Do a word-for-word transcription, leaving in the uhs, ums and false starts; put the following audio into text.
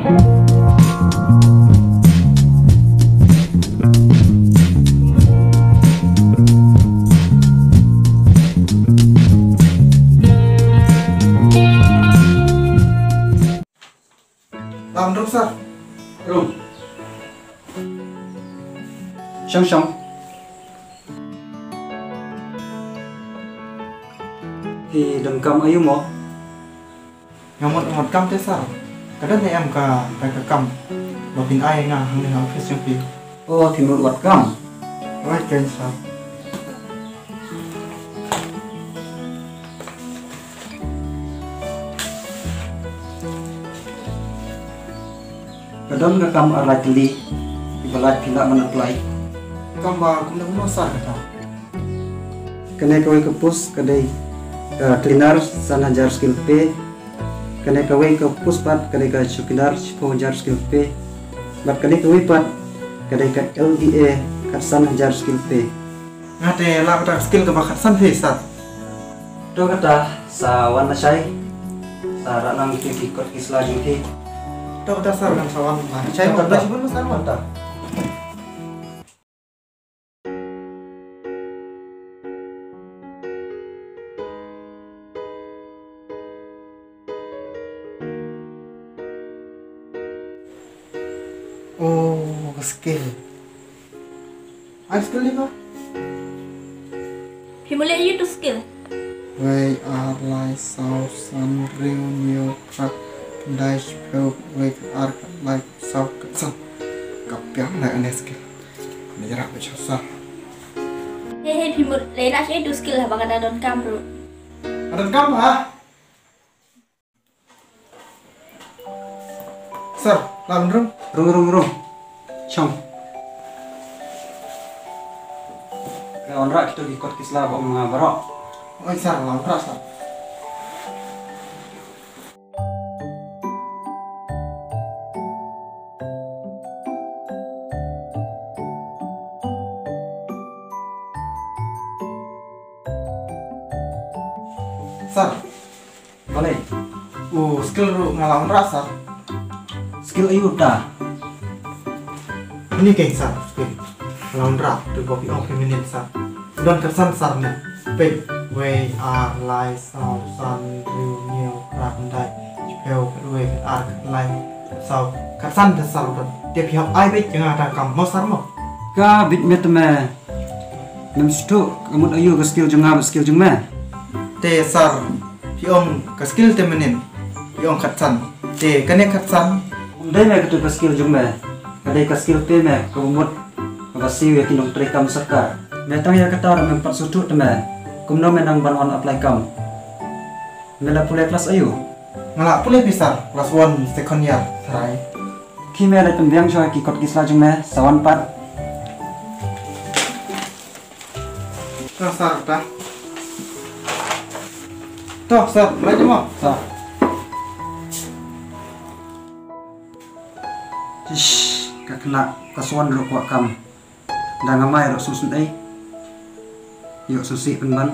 Bang dong sir. Rum. Shong shong. Phi donkam aïu mo? Nga mut ngat kam te sir. Ka don ne em ka, ka, ka kam ba phin ai nga hangne ha office jong phi? Oh, phi mut wat kam. Right, thanks sir. Ka don ka kam ar lai tylli kiba lait phi lah ban apply. Kam ba kumno kumno sir kata? Kane kawei ka post ka dei ka cleaner san hajar skill pay. Kane kawei ka post pat ka dei ka chowkidar shiphew hajar skill pay. Bad kane kawei pat ka dei ka L D A khatsan hajar skill pay. Nga te lah kata ka skill kaba khatsan phi sir. To kata sa wan lashai. Sa rah lang kito ki kot ki sla jong phi. To kata sir ngan sa wan lashai. To kata. Ba shibun ba sir wan ta. Oh, ka skill. Ai skill ni ba? Phi mut leh aïu tu skill? Wei, ar, lai, saw, san, hynriew, hynñiew, phra, khyndai, shiphew, wei, ar, lai, saw, khatsan. Ka biang na ane skill. Ni jarak ba chasa. He he, phi mut leh na shi tu skill haba ka da don kam ruh. Ka don kam ha? Sir, lah ban rung? Rung, rung, rung. Shong. Lah ban rah kito ki kot ki sla ba ong nga baroh. Oi sir, lah ban rah sir. Sir. Balei? U skill ruh nga lah wanrah sir. Skill aïu ta? Ini keiñ sir, skill. Nga lah wanrah, tu ba phi ong phi mynnin sir. U don khatsan sir ne. Peit, wei, ar, lai, saw, san, hynriew, hynñiew, phra, khyndai, shiphew, khatwei, khatar, khatlai, khatsaw, khatsan te sir u don. Te phi hap ai beit ïa nga da kam mo sir mo. Ka bit me te me. Mem sdang, ka mut aïu ka skill jong nga bad skill jong me? Te sir, phi ong ka skill te mynnin, phi ong khatsan. Te kane khatsan. Ym dei me katu ka skill jong me. Ka dei ka skill te me, kaba mut, kaba siew ïa ki nongtrei kam sorkar. Me tang ïa kata ruh mem pat sdang te me. Kumno me nang ban wan apply kam? Me la pule klas aïu? Nga la pule phi sir, klas one second year, tharai. Ki me la pynbiang shuwa ki kot ki sla jong me, sa wan pat. To sir, ta. To sir, la jong mo. Sir. Ish, ka khynnah klas one ruh kwah kam. Da nga mai ruh sngewsih ei. Ïoh sngewsih pynban.